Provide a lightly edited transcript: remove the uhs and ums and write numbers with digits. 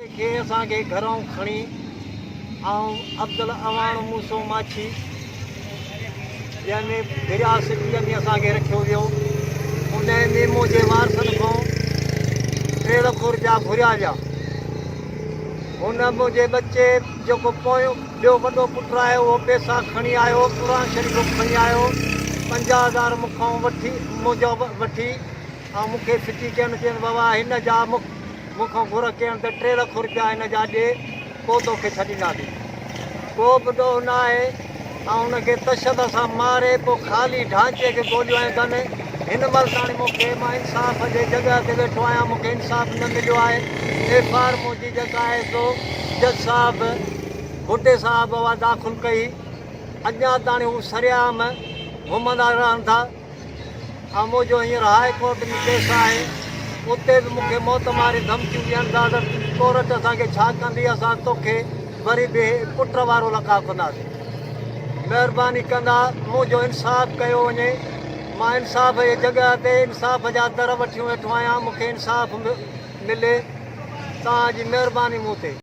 کي اسان کي گهرئون کڻي آئون عبدل اعواڻ موسو ماڇي جنهن ۾ درياء سٽيء ۾ اسان کي رکيو ويو انهي ۾ منهنجي وارثن کان ٽي لک روپيا گهريا ويا هن منهنجي ٻچي جيڪو پويون ٻيو وڏو پٽ آهي اهو پئسا کڻي آيو قرآن شريف به کڻي آيو 50,000 مون کان وٺي منهنجو وٺي ۽ مون کي ڦٽي ڪين چين بابا هن جا مون کان گهر ڪين ته ٽي لک روپيا هن جا ڏي پوء توکي ڇڏينداسين. ڪو به ڏوهه نه آهي ۽ هن کي تشدد سان ماري پوء خالي ڍانچي کي گوليون هنيون اٿن. هن مهل تاڻي مون کي مان انصاف جي جڳهه تي ويٺو آهيان مون کي انصاف نه مليو آهي. ايف آر منهنجي جيڪا آهي سو جج صاحب ڀٽي صاحب اها داخل ڪئي اڃا تاڻي هو سرعام گهمندا رهن ٿا. ۽ منهنجو هينئر هاء ڪورٽ ۾ ڪيس آهي اتي به مون کي موت ماري ڌمڪيون ڏين ٿا ته ڪورٽ اسان کي ڇا ڪندي اسان توکي وري به پٽ وارو لقاء ڪنداسين مهرباني ڪندا منهنجو انصاف ڪيو وڃي مان انصاف جي جڳهه تي انصاف جا در وٺيون ويٺو آهيان مون کي انصاف ملي توهان جي مهرباني مون تي.